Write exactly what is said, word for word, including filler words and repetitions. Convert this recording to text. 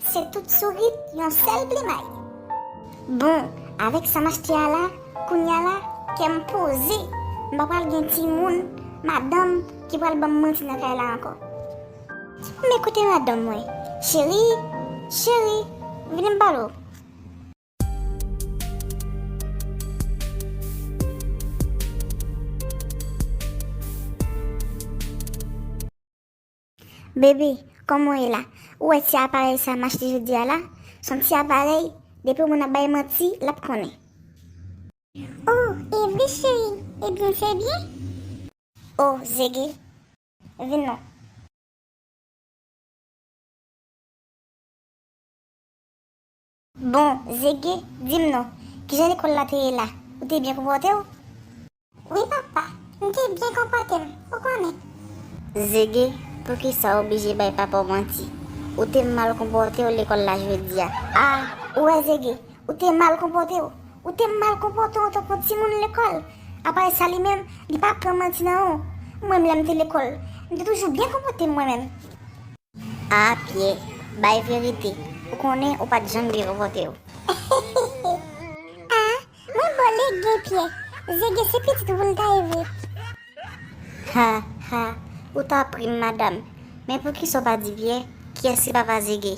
Se tout sourit, yon sèl plimay. Bon, avèk sa m achte a la, kounye a la, kè m poze. M pa pral gen timoun, madanm ki pral ban m manti nan kay la ankò. Men kote madanm mwen? Cheri, cheri, vini m pale w. Bebe, kòman w ye la? Ou wè ti aparèy sa m achte jodi a la? Se yon ti aparèy, depi yon moun ap bay manti, l ap konnen. Oh, e vre cheri, ebyen se byen? Oh, Zege, vin non. Bon, Zege, di m non, kijan lekòl la te ye la? Ou te byen konpòte w? Wi papa, m te byen konpòte m, ou konnen. Zege, poukisa w oblije bay papa w manti? Ou te mal konpòte w lekòl la jodi a. Ah, ou wè Zege, ou te mal konpòte w. Ou te mal konpòte w antanke yon timoun lekòl. Apa sa li menm, li pa pran manti nan ou. Mwen menm lè m te lekòl, m te toujou byen konpòte m mwen menm. Ah, Pyè, bay verite. Ou konnen ou pa t janm byen konpòte w. Ah, mwen bò lege Pyè. Zege se pitit ou pou l ta ye vre. Ha, ha, ou ta pri m, madanm. Men poukisa w pa di Pyè kiyès ki papa Zege?